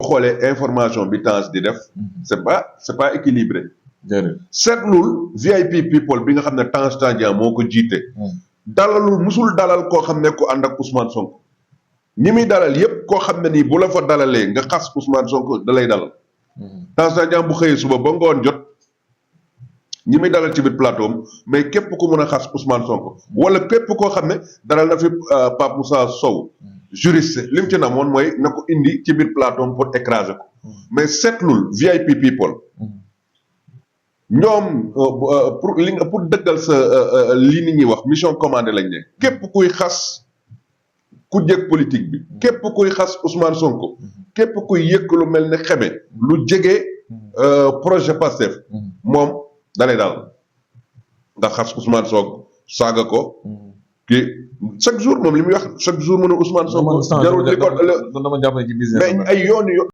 xoolee information bi Tange di def c'est pas équilibré seetlul VIP people bi nga xam ne Tange Tandian moo ko jiite dalalul musul dalal koo xam ne ku ànd ak Ousmane Sonko ñi muy dalal yépp koo xam ne nii bu la fa dalalee nga xas Ousmane Sonko da lay dalal Tange Tandian bu xëyee suba ba ngoon jot ñi muy dalal ci biir plateau mais képp ku mën a xas Ousmane Sonko wala képp koo xam ne dalal na fi Pape Moussa Sow juriste li mu ci namoon mooy na ko indi ci biir plateau pour écraser ko mais seetlul VIP people ñoom pour dëggal sa li nit ñi wax mission commandée lañ ne képp kuy xas ku jég politique bi képp kuy xas Ousmane Sonko képp kuy yëkk lu mel ne xeme lu jege projet Pastef moom dalay daal nga xas Ousmane Sonko saaga ko kii chaque jour moom li muy wax chaque jour mu ne Ousmane Sonko jarul li ko dama jàpp ne ci business mais ay yoon